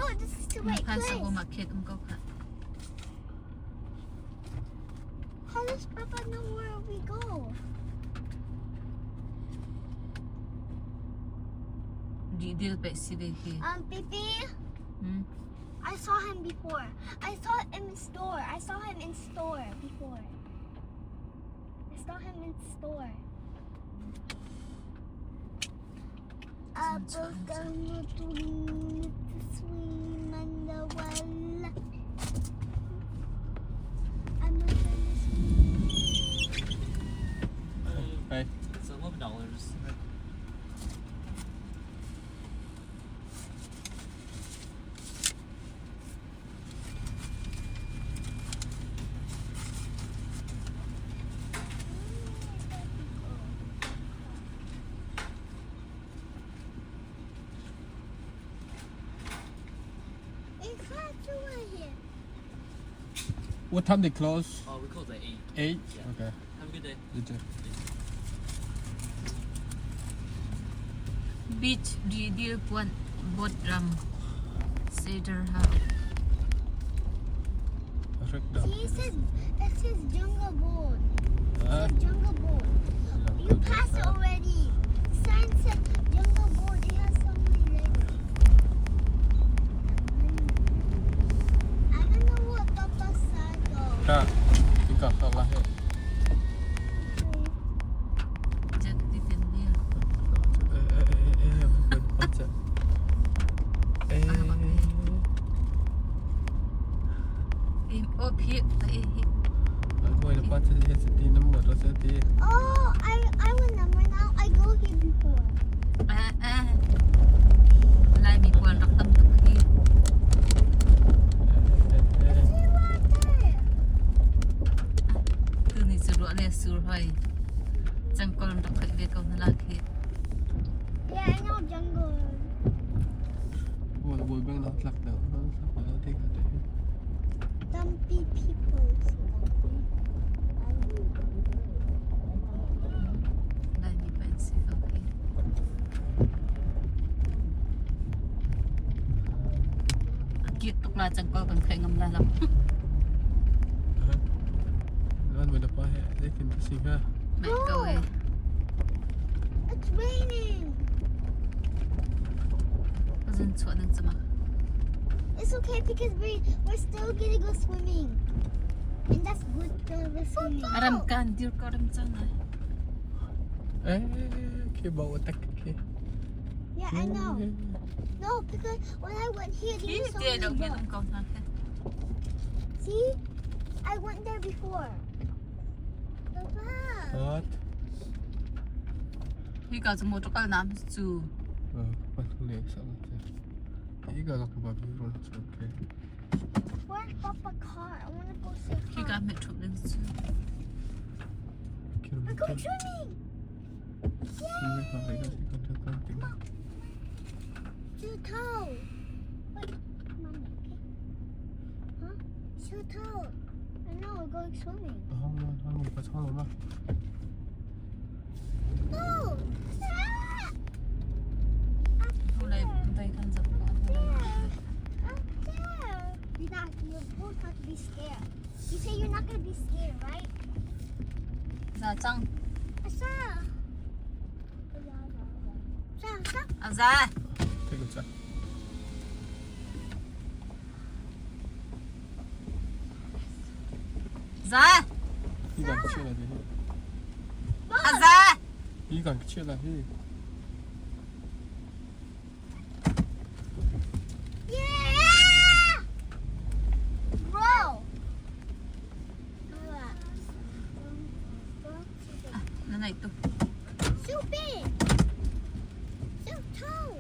Oh, this is the right Phan sa place. ma khet um ko kha. How does Papa know where we go? Di dil pe si ve hi. Bibi, Hmm. I saw him before. I saw him in store. I saw him in store before. I saw him in store. Swim in the well. I'm gonna swim. Hey. It's $11. It's hot over here. What time they close? Oh, we close at 8. 8? Yeah. Okay. Have a good day. You too. Beach di dil puan bot ram. Cedar house. See, it says jungle board. It Ah. says jungle board. You passed it already. The sign said jungle board. It has so many letters. I don't know what Papa said though. Kak, ikaw salah eh. Jak ti ten dil. Eh eh eh eh, baca. Eh. Eh, oh phi eh hi. Aku ada baca dia sedih nombor tu sedih. Oh, I remember now. I go here before. Ah ah. Lai mi puan rak tam tuk hi. See water. Tu ni su ro le sur hoi. Changkol rak khai ve ko na la khi. Yeah, I know jungle. Buat buat bang nak tlak dah. Tlak dah take dah. Dumpy people. Dumpy. Lai mi pan si ko hi. Kit tuk la changkol kan khai ngam la lam. Lan boleh dapat eh. Dia kena singgah. Mai ko eh. It's raining. Zan chuan nang chama. It's okay because we're still gonna go swimming. And that's good to go swimming. Aram kan dir ko ram chang na. Eh, ke bawa tak ke. Yeah, I know. No, because when I went here, there Hi was so te many dong mi bugs. um ko na. See? I went there before. Papa. What? Hi ka chu motor kal nam chu. Oh, pas le salah. Iga lah ke babi ron okay. Where's Papa car? I wanna go say Hi hi. ka me thup ding chu. Kira We're going swimming. Yay! Shoot Wait, mommy, okay? Huh? Shoot I know we're going swimming. Go! Ah! Up Hu lai there. vai kan zap ko. There. Up there. You're not. You both have to be scared. You say you're not gonna be scared, right? Za chang. Asa. Sa, sa. Aza. Take a Za. Ikan kecil lah dia. Aza. Ikan kecil lah ni. Yeah! Bro. Na nai tu. So big. So tall.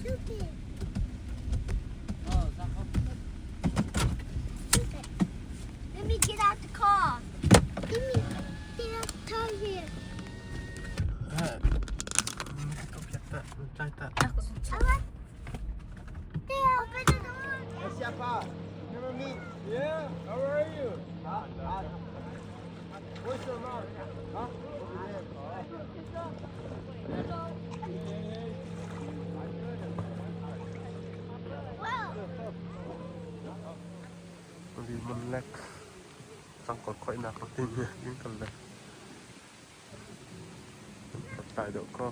So big. So big. Let me get out the car. Let me get out the car here. Ah. Kau tak, tak. I like there. Open the door. Siapa? Remember me? Yeah, how are you? Where's your mom? Huh? Over there. Limon lek tangkol khoihnak a timi in kan le kan tlai deuh ko.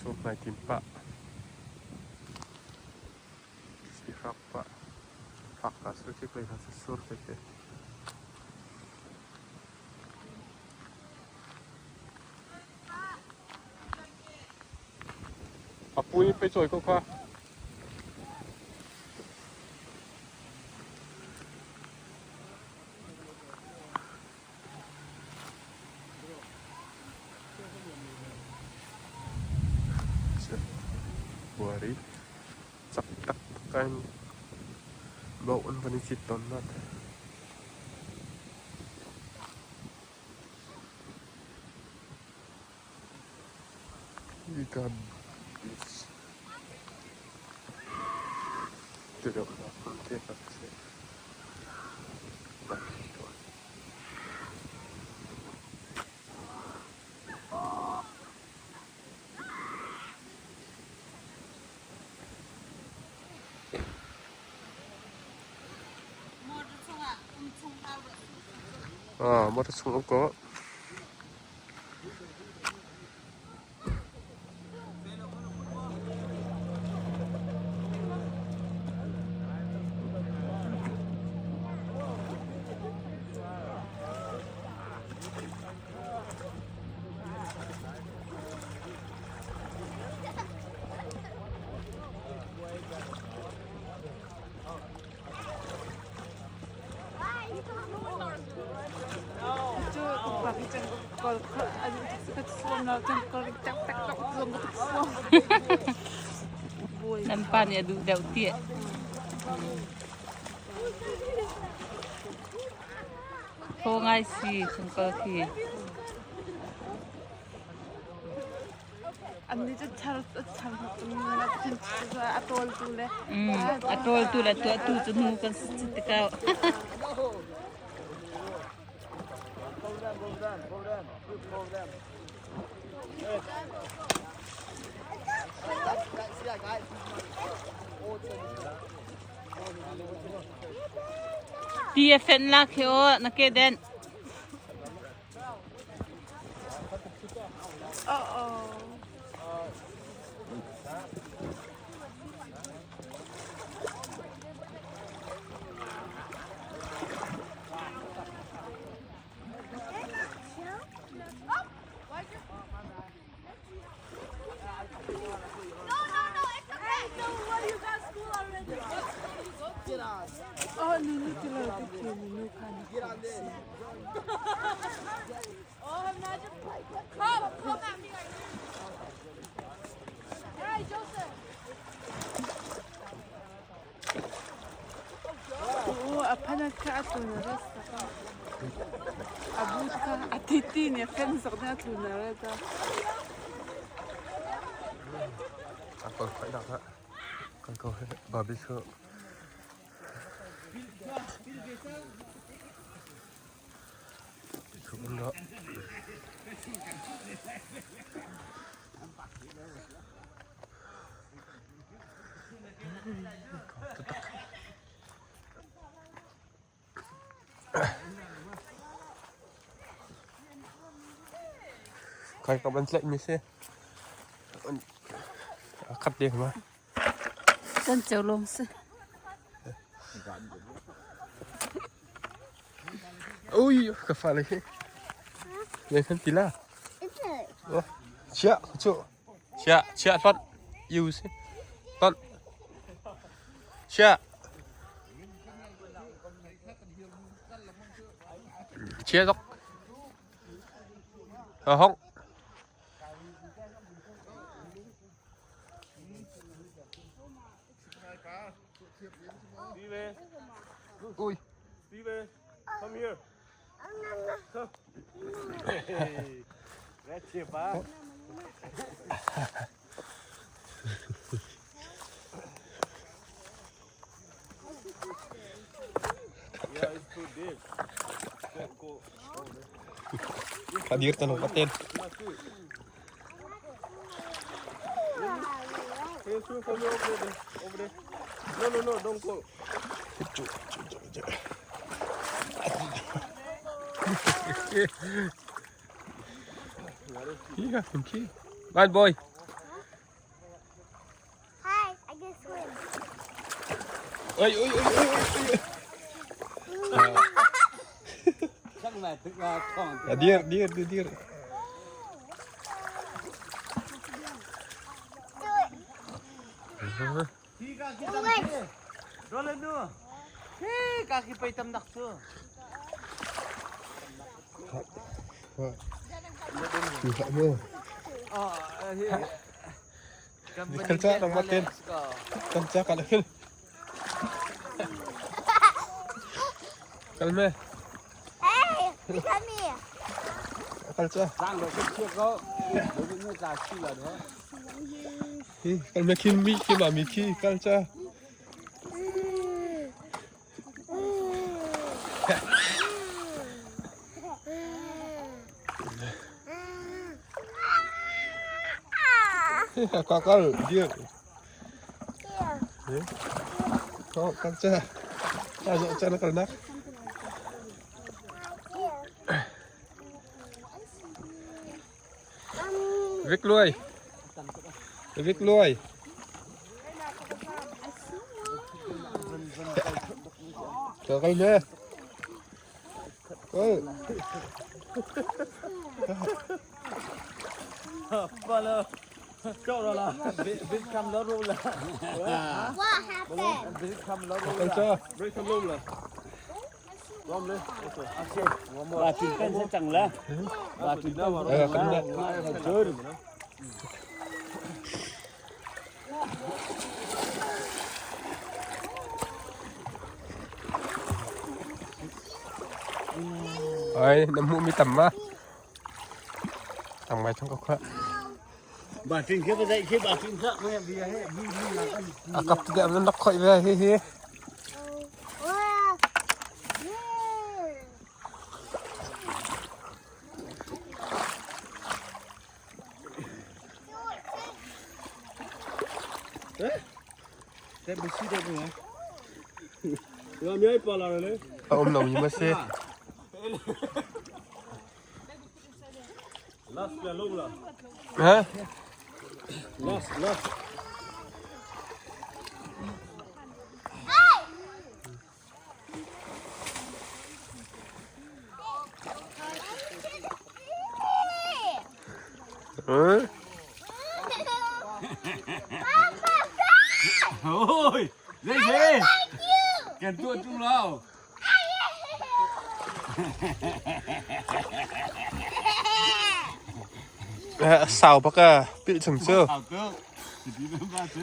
Sur nai tim pah. Sihrak pah. Fak ta sur khi plei ha sur te khi. A pu nih pei cawi ko kha. Buari cak tak kan bau an van i cit tawn na te. Hika beach tiroknak hmun te kha a si. Motor chung um ko. Nan pa nih a duh deuh tiah. Thaw ngai si chungkal khi. A ṭawltu le tuahtu cu hnu kan si tikah. Ti a fenh la khi aw na keden. Kan ko barbecue. Kai ka ban tlaih mi si. A khat deng ma. Kan ceu lawng si. Ui, ka fa le hi. Nei kan ti la. Chia, chu. Chia, chia hlot. Yu si. Hlot. Chia. Chia dok. Hong. Steve. Ui. Steve, come here. Come. Hey. That's it, pa. Yeah, it's too deep. Go, go. Kadir tanong patin. Can you swim for me over there? Over there. No, no, no, don't go. Bad boy. Hi, I can swim. Oi, oi, oi, oi, oi. Dir, dir, dir, dir. Kerja nang matin. Kerja kalau hin. Kalme. Hey, come here. Kerja. Hi, kalme khi mi khi ma mi khi kerja. Kakal dia. Kau kerja. Ayo cara kernak. Vik luai. Vik luai. Kakal me. Oi. What happened? Kerja. Eh, kena. Ôi, nó mua mi tầm á. Tầm ngoài trong cốc á. À, cặp thì đẹp nó nắp khỏi về, hi hi. Wow. Yeah. Ông nồng như mà xe. Hả? Ừ. Ôi, dễ dễ. Kèn tua chung lao. Sao bác à, bị chẳng chưa? Hảo cơ. Chỉ đi bên ba chứ.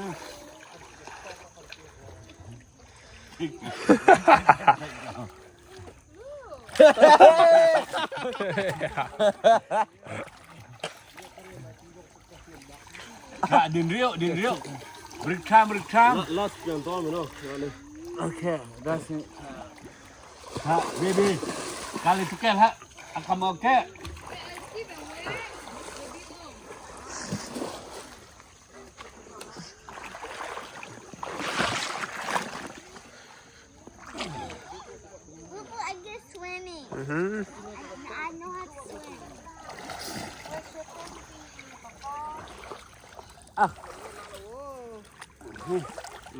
Dạ, đừng rượu, đừng rượu. Brik kham, brik kham. Lastပြန်သွားမယ်နော်ဒါလေး Okay, that's it. Ha, baby. Kali tukel ha. Akam okay. Look, I get swimming. Ừ. I, I know how to swim.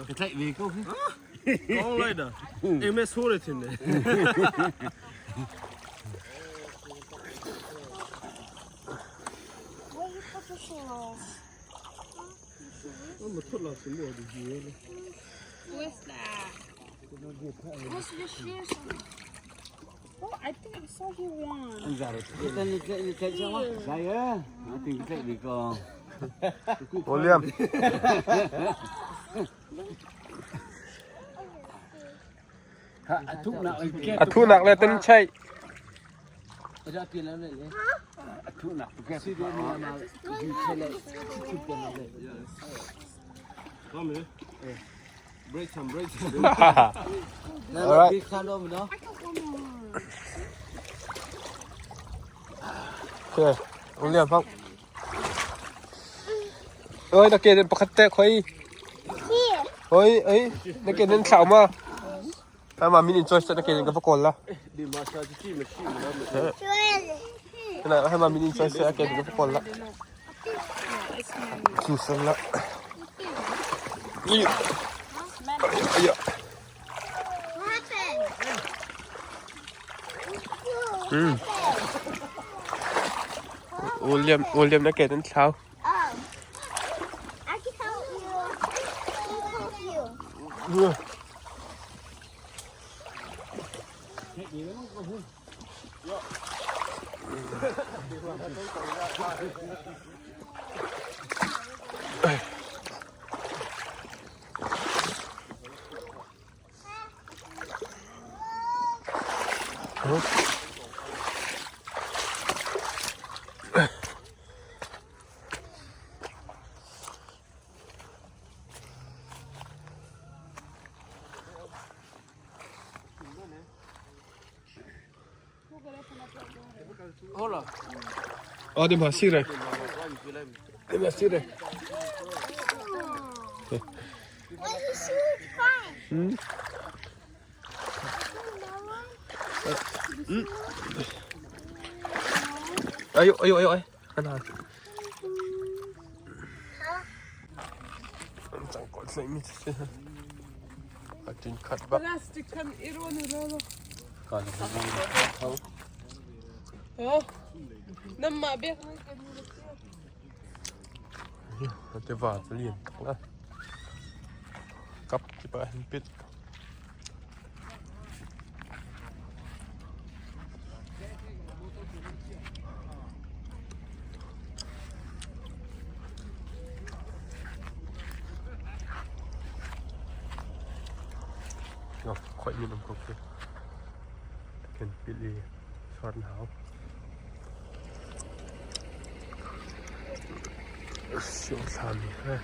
Cái chạy về câu ကောင်းလိုက်တာအိမ်မဲဆိုးတယ်ထင်တယ် Where you put the shoes? မထွက်လာစမို့ဒီကြီးလေ Where's that? Where's your shoes? Oh, I think I saw you one. Chạy chạy sao á? Chạy á. Nó tìm chạy về con. William. Ha, thúc nào kia. À thu nạc lên tên chạy. Thúc nào kia. ကောင်းမယ် break time break time Alright. Okay. William không. Ơi, nó kia pakhat te khoi. Here. Ơi, ấy, nó kia nên khảo mà. Ama min in choice na ke ka va kawl la. Na hama min in choice ke ka va kawl la. Chu san la. Ayo. William William na ke nan thlau. I can help you. I can help you. Oh, di masih re. Di masih re. When he shoots, fine. Ayo, ayo, ayo, ayo. Ano? Ang ko sa inyo. Atin cut back. Plastic kan ironu lolo. Kan. Oh. Namma be. Ate va liền la. Kap ti pa hin pit. Ngọc khỏe như đồng cục kìa. Kan pilih suara hau. Siêu thảm ha.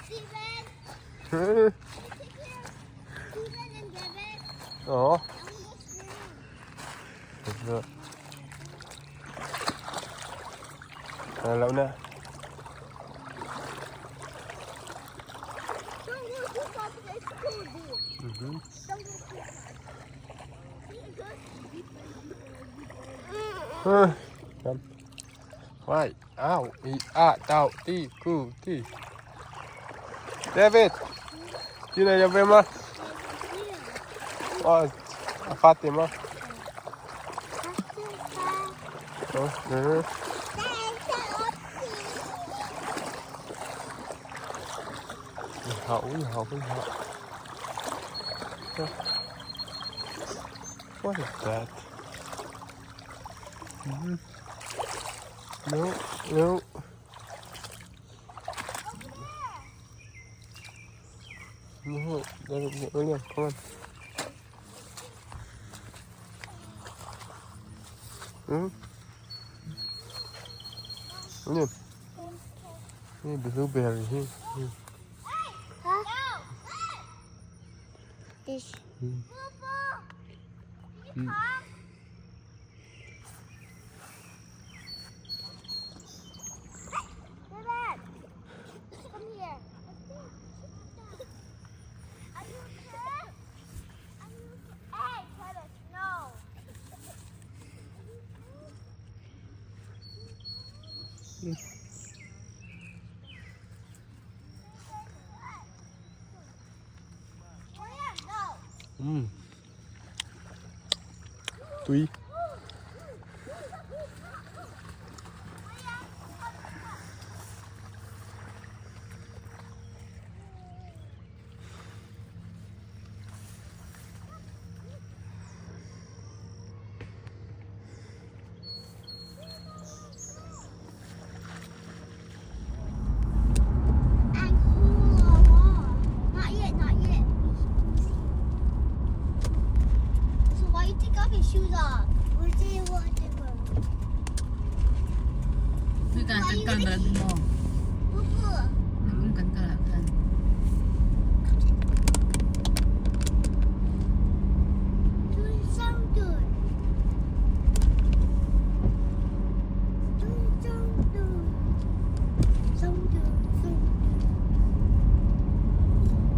Steven, Steven and Devin. Ồ, I'm gonna go swimming. được. À, lâu nè. Don't go too far because it's too deep. Don't go too far. See, it goes deeper and deeper and deeper and deeper. Năm. Hoài, áo, y, a, tao, ti, cu, ti. David, đi này cho em á. Ờ, phát tìm á. Ờ, ừ. Hậu, hậu, hậu. What is that? No, no. No, William, come on. Hmm? William. Here, blueberry here. Here. Huh? This. Come here. Are you okay? Are you okay? Hey, Travis, no. William, no. Mm. Tui. And cool wall. Not yet, not yet. So why you take off your shoes off? Kan bal mo. Nagum kan kal ah khan.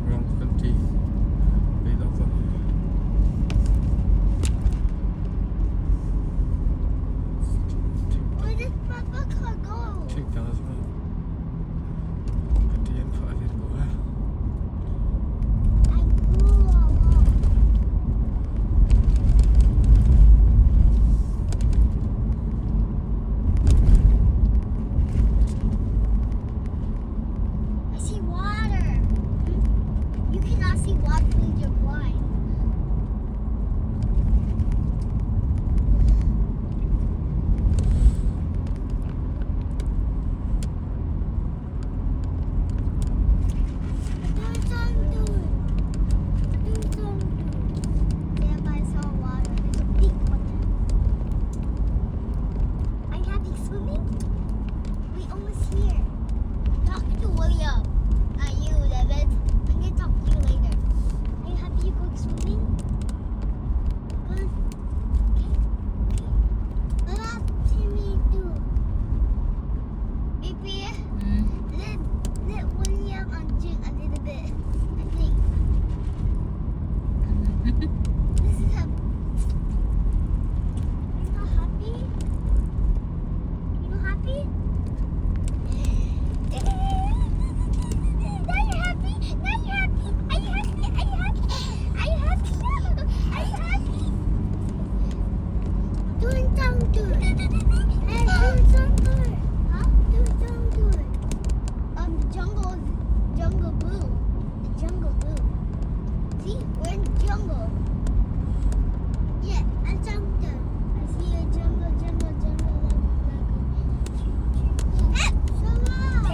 Wrong country. They love them. Where does Papa car go? Check down as well. Country and for other go. I'm cool. I see water. You cannot see water because you're blind. There I saw water. There's a big water. Are you happy swimming? We almost here. Talk to William. Not you, David. I'm gonna talk to you later. Are you happy you going swimming? Good. Okay. Okay. What up to me do? Baby, let William drink a little bit. I think. This is a. Are you not happy? You not happy? Now you're happy. Now you're happy. Are you happy? Are you happy? Are you happy? Are you happy? Doing something. Hey, doing something. Huh? Doing something. The jungle, jungle blue. The jungle blue. See, we're in the jungle. Yeah, I jumped. I see a jungle, jungle, jungle, jungle, jungle. Hey, so loud.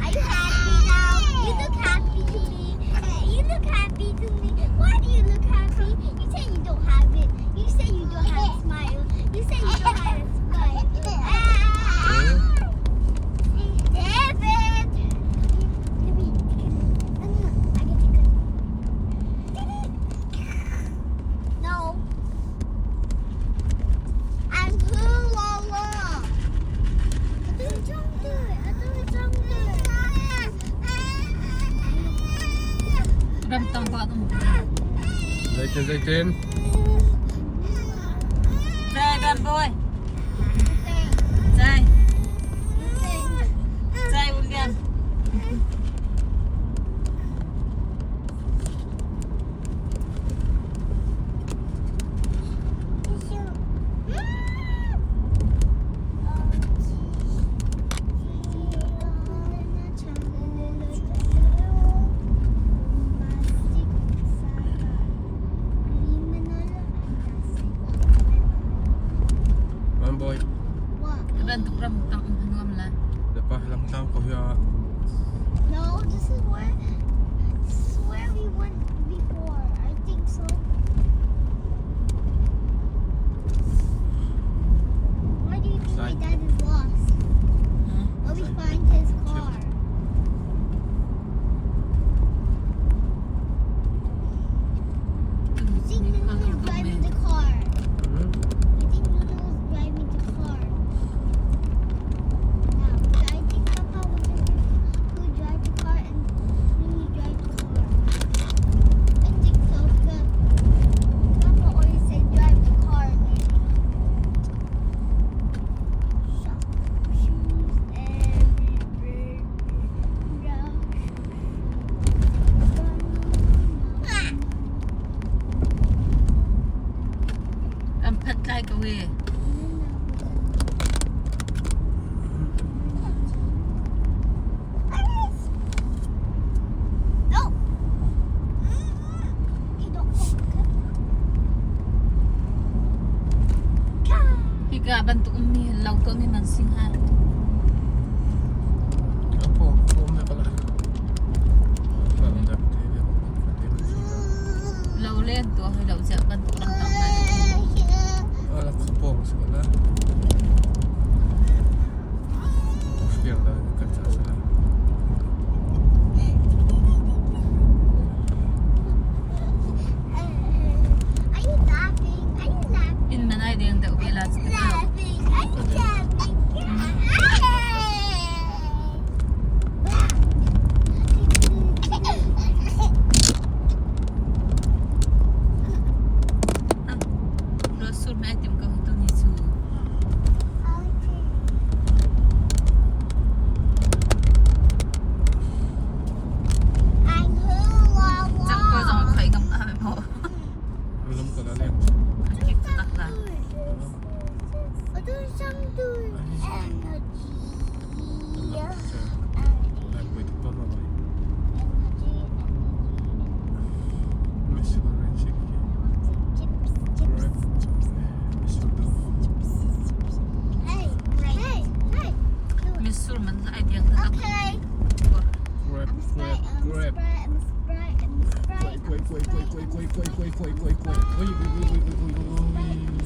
Are you happy now? You look happy to me. You look happy to me. Why do you look happy? You say you don't have it. You say you don't have a smile. You say you don't have a smile. Ah! David! Come here. No, no, no. I can take it. No. I'm hula. I don't jump it. I don't jump it. Ramtang pa tum. Zaitin, zaitin. Zai gan boy. Zai. Zai William. One boy. Bantuk ramtang nuam la. Lepas lam ko ya. No, this is where we went before. I think so. Why do you think my Side. dad is lost? Let me find his car. I think Nunu is driving the car. I think Nunu is driving the car. Now, I think Papa was the person who drive the car and Nunu drive the car. I think so because Papa always said drive the car, Nunu. Shop shoes everywhere. Ah! Am phat lai ka we. No. Okay, don't hold. Okay. Hika bantuk mi lau to mi man sing ha. Apo, om det pala. Lau len to hai lau ja bantuk ramtang lai. Ala kapong segala. I'm a sprite. I'm a sprite. Quay quay quay quay quay quay quay quay quay quay. Oi oi oi oi oi oi oi. I'm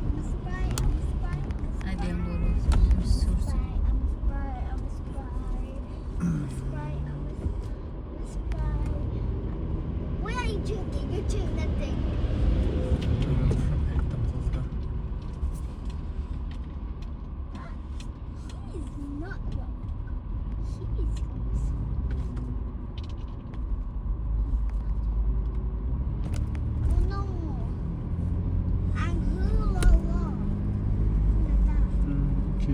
a sprite. I'm a sprite. Ai deng lo lo sur sur. I'm a sprite. I'm a sprite. I'm a sprite. I'm a sprite. What are you drinking? You're drinking nothing. He is not drunk. He is. Oh no. I'm hula la. Khi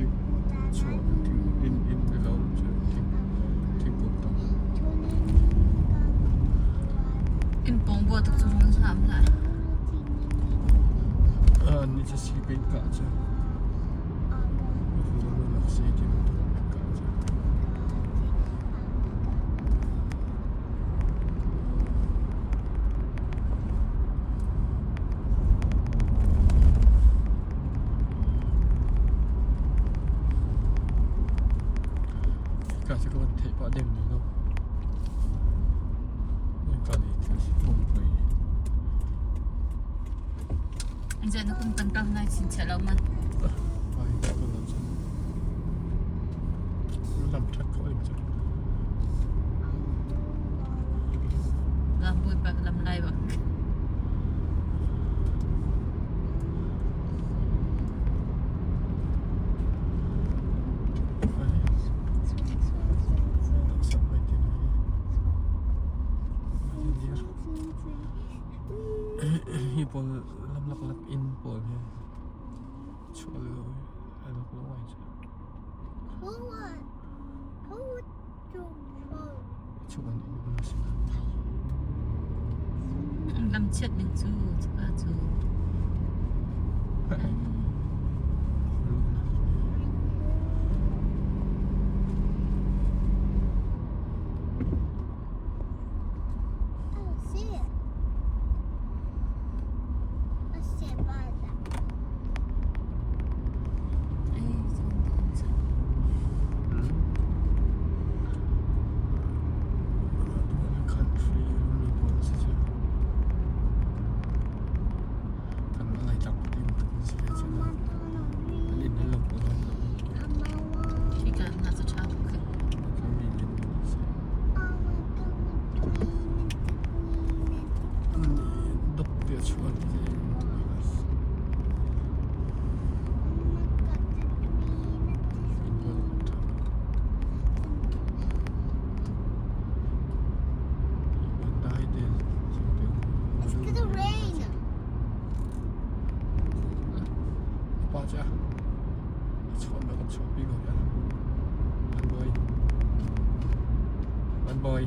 chuan thing in in cái lo chu thing thingkung tam. In pong bo tuk chu rung sam la. A ni cha si pin ka cha. Lu nak si ti tu ka cha. Ka cha ko thei pa dem ni no. Ka ni cha si pong pui. Anh giờ nó cũng tấn công này xin chào lâu mà. Ai ko lam cha. Lam thak ko lim cha. Làm bùi bạc làm lại bạc. Ai. Nak sak mai ti ni. Hi pawl lam lak lak in pawl hi chuah lo ai lak lo ngai cha. Who would? Who would do phone? Chuah an in bang si. Làm chết mình chú chú ba chú. Lu na. I don't see it. I see it by that. Ê, chú chú. Country mi pawl si cha. Kan malai tak tim tu si cha. I'm gonna An read. in lo pawl lo. I'm gonna. Khi cả ngã cho chào khỉ. Kan mi lin si. I'm gonna dream and dream Dok te chuah ti and In pawl tha. Dai te te. It's gonna rain. Pa cha. Chuan ba kan chuah pi ko ya. An boy. An boy.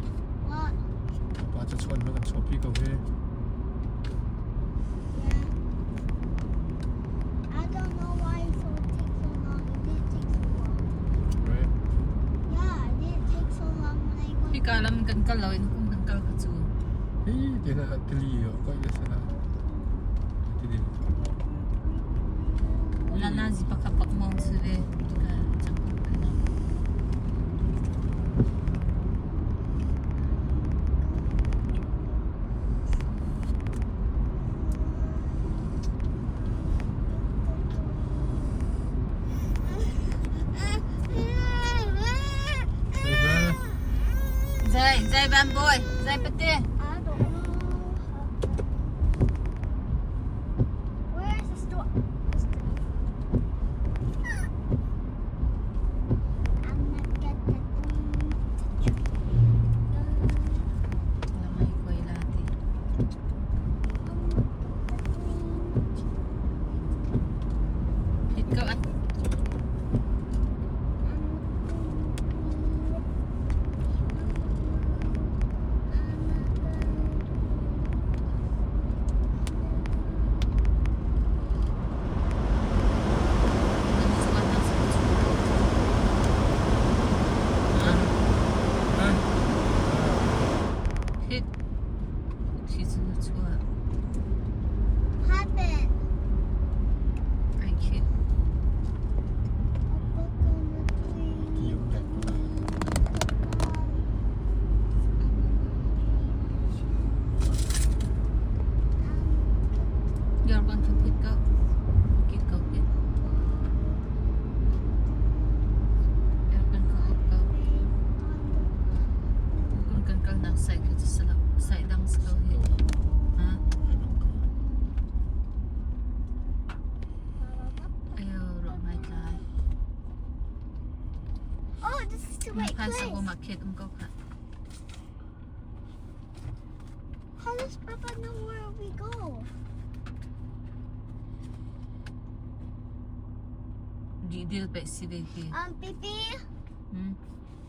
What? Pa cha chuan ba kan chuah pi ko he. Yeah. I don't know why it so take so long. It didn't take so long. Right. Yeah, it didn't take so long when I Khi went. cả làm cần cần lời nó cũng cần cần cả chú. Hi te na tili yo ko ya sa na. Tili. Là na gì bạc bạc mong sư về. Khi cả chẳng có cái nào. Dai ba. Dây, dây ban bôi, dây bát tê. I don't know. How... Where's the store? The store. I'm not gonna Là mày quay là thì. Thịt cậu ăn. the right Phan sa place. ko market um ko kha. How does Papa know where we go? Di dil pe si de hi. Bibi, Hmm.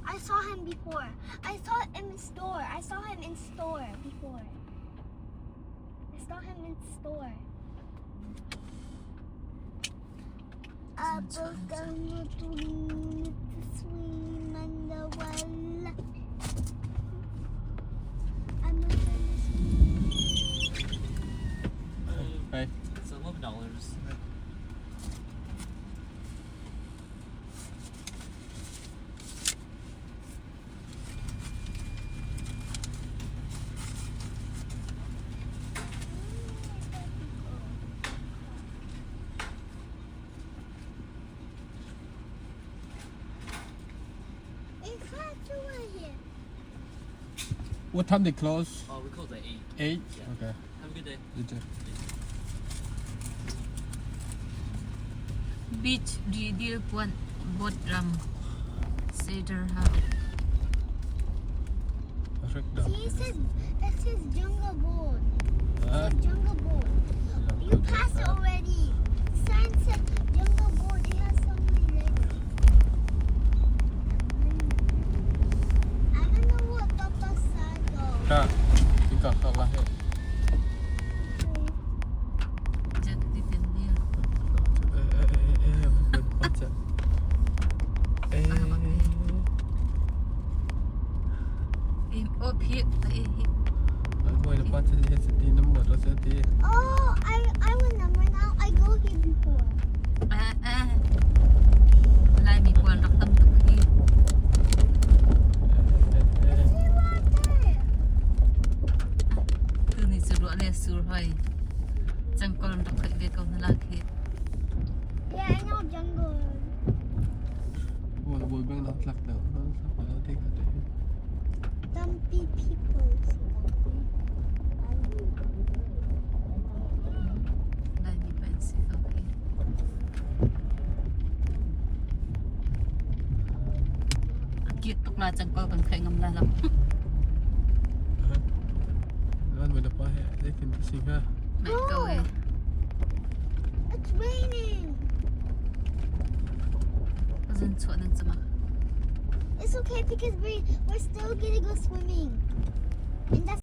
I saw him before. I saw him in store. I saw him in store before. I saw him in store. Swim in the well. I'm gonna swim. Hey. It's $11. It's hot to here. What time they close? Oh, we close at 8. 8? Yeah. Okay. Have a good day. You too. Beach di dil puan bot ram. Cedar house. Perfect. See, it says jungle board. It Ah. says jungle board. You passed it already. The sign said jungle board. It has so many letters. I don't know what Papa said though. Kak, tingkah salah ya. Cak ti ten dil. Eh, eh, eh, eh, bukan baca. Eh, Eh, oh pi eh hi. aku ada baca dia sedih nombor rasa dia. Oh, I remember now. I go here before. Ah ah. Lai mi puan rak tam tuk hi. Eh, eh, See water. Tu ni su ro le sur hoi. Changkol rak khoi ve ko na la khi. Yeah, I know jungle. Boleh boleh bang nak tlak dah. Nak tlak dah tengok dah. Dumpy people. Dumpy. Lai mi pan si ko hi. Kit tuk la changkol kan khai ngam la lam. Lan boleh dapat eh, dia kena singgah. Mai ko eh. It's raining. Zan chuan nang chama. It's okay because we're still gonna go swimming. And that's